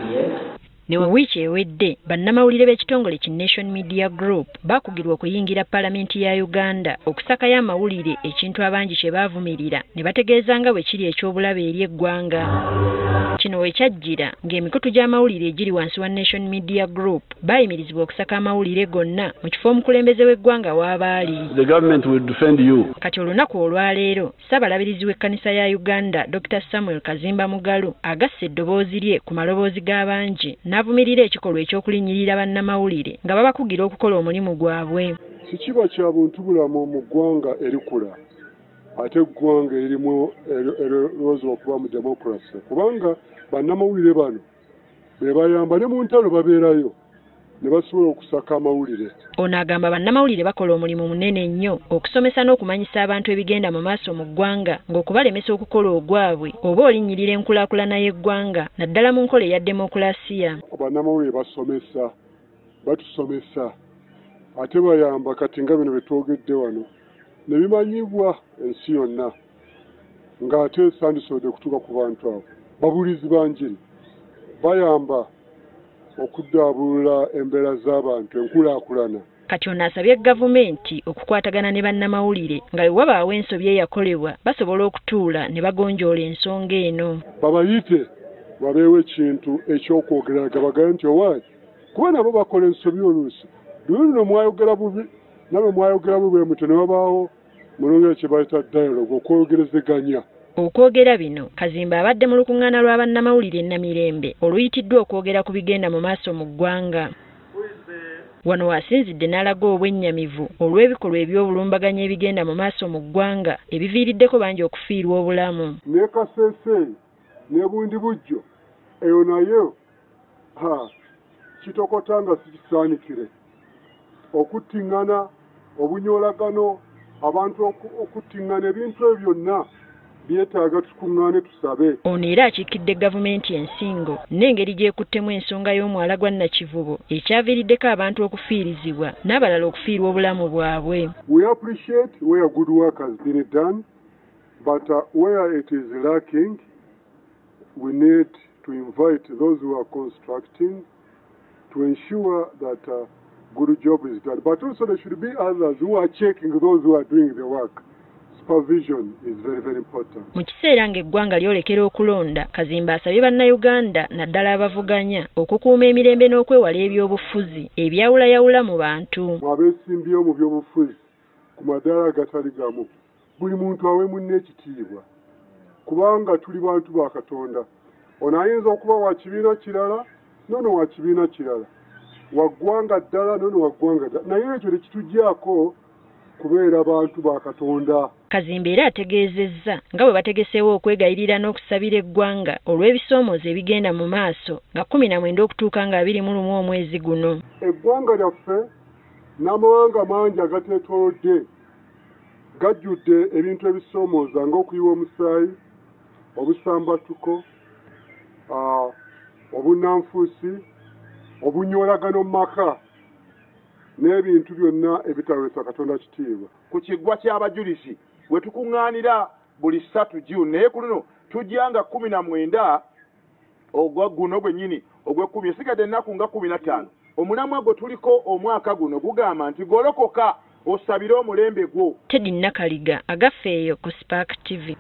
UPDF. Ne wiiki ewedde bannamawulire b'ekitongole ki Nation Media Group bakugirwa okuyingira Palamenti ya Uganda okusakayo amawulire, ekintu abangi kye baavumirira ne bategeeza nga bwe kiri eky'obulabe eri eggwanga. Kino we kyajjira ng'emikutu gy'amawulire egiri wansi wa Nation Media Group baayimirizibwa okusaka amawulire gonna mu kifo omukulembeze w'eggwanga w'abaali. The government will defend you. Kati olunaku olwaleero Ssaabalabirizi w'ekkanisa ya Uganda Dr. Samuel Kazimba Mugalu agasse eddoboozi lye ku maloboozi g'abangi n'avumirira ekikolwa eky'okulinnyirira bannamawulire nga babakugira okukola omulimu gwabwe. Si kiba kya buntu bulamu mu ggwanga erikula, ate eggwanga eririmu erowooza okuba mu democracy, kubanga bannamawulire bano be bayamba ne mu ntalo babeerayo ne basobola okusaka amawulire. Ono agamba bannamawulire bakola omulimu munene nnyo okusomesa n'okumanyisa abantu ebigenda mu maaso mu ggwanga, ng'okubalemesa okukola ogwabwe oba olinnyirira enkulaakulana y'eggwanga naddala mu nkola eya demokulasiya. Bannamawulire basomesa, batusomesa, ate bayamba kati nga bino bye twogedde wano ne bimanyibwa ensi yonna, ng'ate sandisobodde kutuuka ku bantu abo. Babuulizi ba njiri bayamba okuddaabulula embeera z'abantu, enkulaakulana. Kati ono asabye gavumenti okukwatagana ne bannamawulire nga bwe wabaawo ensobi eyakolebwa basobola okutuula ne bagonjoola ensonga eno. Babayite babeewo ekintu ekyokwogera bagambe nti owaayi, kuba nabo bakola ensobi oluusi. Luno mwayogera bubi, nabo mwayogera bubi bwe mutyo ne wabaawo mu Lungereza kye bayita dialogue, okwogerezeganya. Okwogera bino Kazimba abadde mu lukuŋŋaana lwa bannamawulire e Namirembe oluyitiddwa okwogera ku bigenda mu maaso mu ggwanga. Wano w'asinzidde n'alaga obwennyamivu olw'ebikolwa eby'obulumbaganyi ebigenda mu maaso mu ggwanga ebiviiriddeko bangi okufiirwa obulamu. Ne Kasese ne Bundibugyo eyo nayo kitokota nga sikisaanikire. Okuttiŋŋana, obunyoolagano, abantu okuttiŋŋana, ebintu ebyo byonna byetaaga tukuŋŋaane tusabe. Ono era akiikidde gavumenti ensingo n'engeri gy'ekuttemu ensonga y'omwala gwa Nakivubo ekyaviiriddeko abantu okufiirizibwa n'abalala okufiirwa obulamu bwabwe. We appreciate where good work has been done, but where it is lacking, we need to invite those who are constructing to ensure that good job is done. But also there should be others who are checking those who are doing the work. Supervision is very, very important. Mu kiseera ng'eggwanga lyolekera okulonda, Kazimba asabye bannayuganda naddala abavuganya okukuuma emirembe n'okwewala ebyobufuzi ebyawulayawula mu bantu. Abeesimbyewo mu byobufuzi ku madaala agatali gamu, buli muntu awe munne ekitiibwa, kubanga tuli bantu ba Katonda. Ono ayinza okuba wa kibiina kirala, n'ono wa kibiina kirala, wa ggwanga ddala, n'ono wa ggwanga ddala, naye ekyo tekituggyaako kubeera bantu ba Katonda. Kazimba era ategeezezza nga bwe bategeseewo okwegayirira n'okusabira eggwanga olw'ebisoomoozo ebigenda mu maaso nga 19 okutuuka nga 21 omwezi guno. Eggwanga lyaffe n'amawanga mangi agateetoolodde gajjudde ebintu ebisoomooza ng'okuyiwa omusaayi, obusambatuko, obunnanfuusi, obunyoolagano mu maka n'ebintu byonna ebitaweesa Katonda kitiibwa. Ku kiggwa ky'abajulizi we tukuŋŋaanira buli 3 June, naye ku luno tujja nga 19 ogwa guno gwennyini ogw'ekkumi, esigadde ennaku nga 15. Omulamwa gwe tuliko omwaka guno gugamba nti golokoka osabire omulembe gwo. Teddy Nakaliga agafeeyo ku Spark TV.